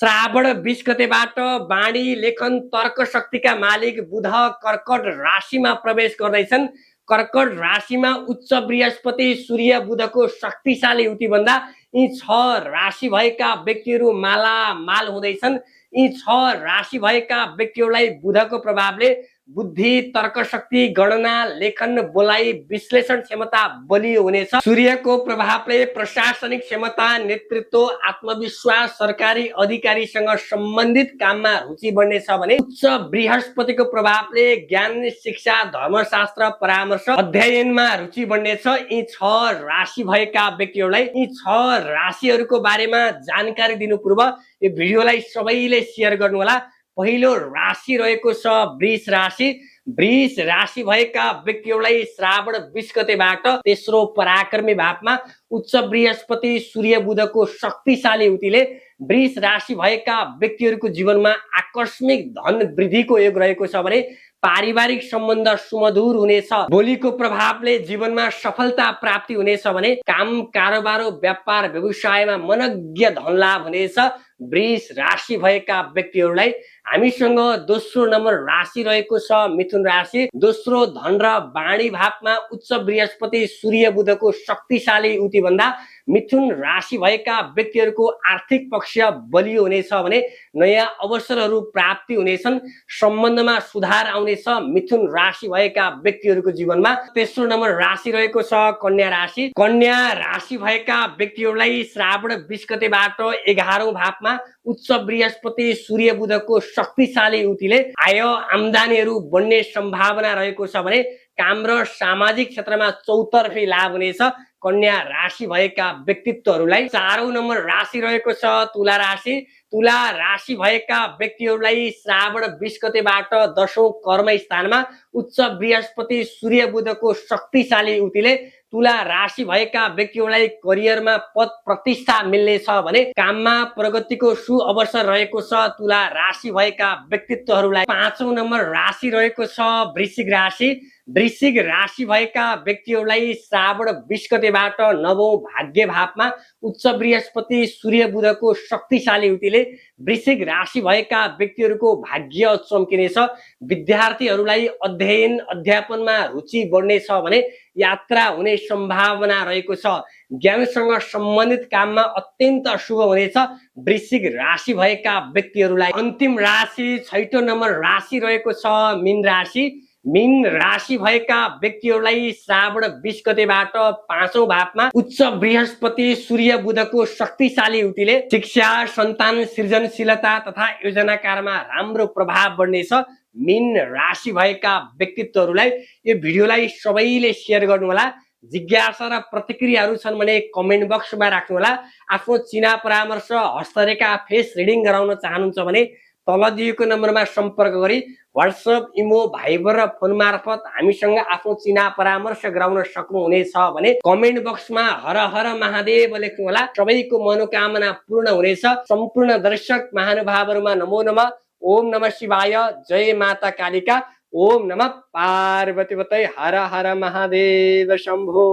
श्रावण 20 गतेबाट वाणी लेखन तर्क शक्तिका मालिक बुध कर्कट राशिमा प्रवेश गर्दैछन्। कर्कट राशिमा उच्च बृहस्पति सूर्य बुधको शक्तिशाली युति भन्दा यी 6 राशि भएका व्यक्तिहरू मालामाल हुँदैछन्। यी 6 राशि भएका व्यक्तिहरूलाई बुधको प्रभावले बुद्धि, तर्क शक्ति, गणना, लेखन, बोलाइ, विश्लेषण क्षमता बलियो हुनेछ। सूर्यको प्रभावले प्रशासनिक क्षमता, नेतृत्व, आत्मविश्वास, सरकारी अधिकारीसँग सम्बन्धित काममा रुचि बढ्नेछ भने उच्च बृहस्पतिको प्रभावले ज्ञान, शिक्षा, धर्मशास्त्र, परामर्श, अध्ययनमा रुचि बढ्नेछ। यी 6 राशि भएका व्यक्तिहरूलाई यी 6 राशिहरूको बारेमा जानकारी दिनु पूर्व यो भिडियोलाई सबैले शेयर गर्नु होला। पहिलो राशि रहेको छ वृष राशि। वृष राशि भएका व्यक्तिहरूलाई श्रावण 20 गतेबाट तेस्रो पराक्रमी भावमा उच्च बृहस्पति सूर्य बुधको शक्तिशाली युतिले वृष राशि भएका व्यक्तिहरूको जीवनमा आकस्मिक धन वृद्धिको योग रहेको छ भने पारिवारिक सम्बन्ध सुमधुर हुनेछ। बोलीको प्रभावले जीवनमा सफलता प्राप्ति हुनेछ भने काम, कारोबार, व्यापार, व्यवसायमा मनज्ञ धन लाभ हुनेछ। वृष राशि भएका व्यक्तिहरूलाई हामीसँग दोस्रो नम्बर राशि रहेको छ मिथुन राशि। दोस्रो धन र वाणी भावमा उच्च बृहस्पति सूर्य बुधको शक्तिशाली युति भन्दा मिथुन राशि भएका व्यक्तिहरूको आर्थिक पक्ष बलियो हुनेछ भने नयाँ अवसरहरू प्राप्ति हुनेछन्। सम्बन्धमा सुधार आउनेछ मिथुन राशि भएका व्यक्तिहरूको जीवनमा। तेस्रो नम्बर राशि रहेको छ कन्या राशि। कन्या राशि भएका व्यक्तिहरूलाई श्रावण 20 गतेबाट 11औं भावमा उच्च बृहस्पति सूर्य बुधको शक्तिशाली युतिले आय आम्दानीहरू बढ्ने सम्भावना रहेको छ भने काम र सामाजिक क्षेत्रमा चौतर्फी लाभ हुनेछ। कन्या राशि भएका व्यक्तित्वहरूलाई। 4औं नम्बर राशि रहेको छ तुला राशि। तुला राशि भएका व्यक्तिहरूलाई श्रावण 20 गतेबाट 10औं कर्म स्थानमा उच्च बृहस्पति सूर्य बुधको शक्तिशाली युतिले तुला राशि भएका व्यक्तिहरूलाई करियरमा पद प्रतिष्ठा मिल्नेछ भने काममा प्रगतिको सु अवसर रहेको छ तुला राशि भएका व्यक्तित्वहरूलाई। 5औं नम्बर राशि रहेको छ वृश्चिक राशि। वृश्चिक राशि भएका व्यक्तिहरूलाई श्रावण 20 गतेबाट 9औं भाग्य भावमा उच्च बृहस्पति सूर्य बुधको शक्तिशाली युतिले वृश्चिक राशि भएका व्यक्तिहरूको भाग्य चम्किनेछ। विद्यार्थीहरूलाई अध्ययन अध्यापनमा रुचि बढ्नेछ भने यात्रा हुने सम्भावना रहेको छ। ज्ञानसँग सम्बन्धित काममा अत्यन्त शुभ हुनेछ वृश्चिक राशि भएका व्यक्तिहरूलाई। अन्तिम राशि 6औं नम्बर राशि रहेको छ मीन राशि। मीन राशि भएका व्यक्तिहरूलाई श्रावण 20 गतेबाट 5औं भावमा उच्च बृहस्पति सूर्य बुधको शक्तिशाली युतिले शिक्षा, सन्तान, सृजनशीलता तथा योजनाकारमा राम्रो प्रभाव बढ्नेछ मीन राशि भएका व्यक्तित्वहरूलाई। यो भिडियोलाई सबैले शेयर गर्नु होला। जिज्ञासा र प्रतिक्रियाहरू छन् भने कमेन्ट बक्समा राख्नु होला। आफ्नो चिना परामर्श, हस्तरेखा, फेस रिडिङ गराउन चाहनुहुन्छ भने तल दिएको नम्बरमा सम्पर्क गरी व्हाट्सएप, इमो, भाइबर र फोन मार्फत हामीसँग आफ्नो चिना परामर्श गराउन सक्नुहुनेछ भने कमेन्ट बक्समा हर हर महादेव लेख्नु होला। सबैको मनोकामना पूर्ण हुनेछ। सम्पूर्ण दर्शक महानुभावहरूमा नमो नमः। ओम नमः शिवाय। जय माता कालिका। ओम नमः पार्वतीपतये। हर हर महादेव शम्भो।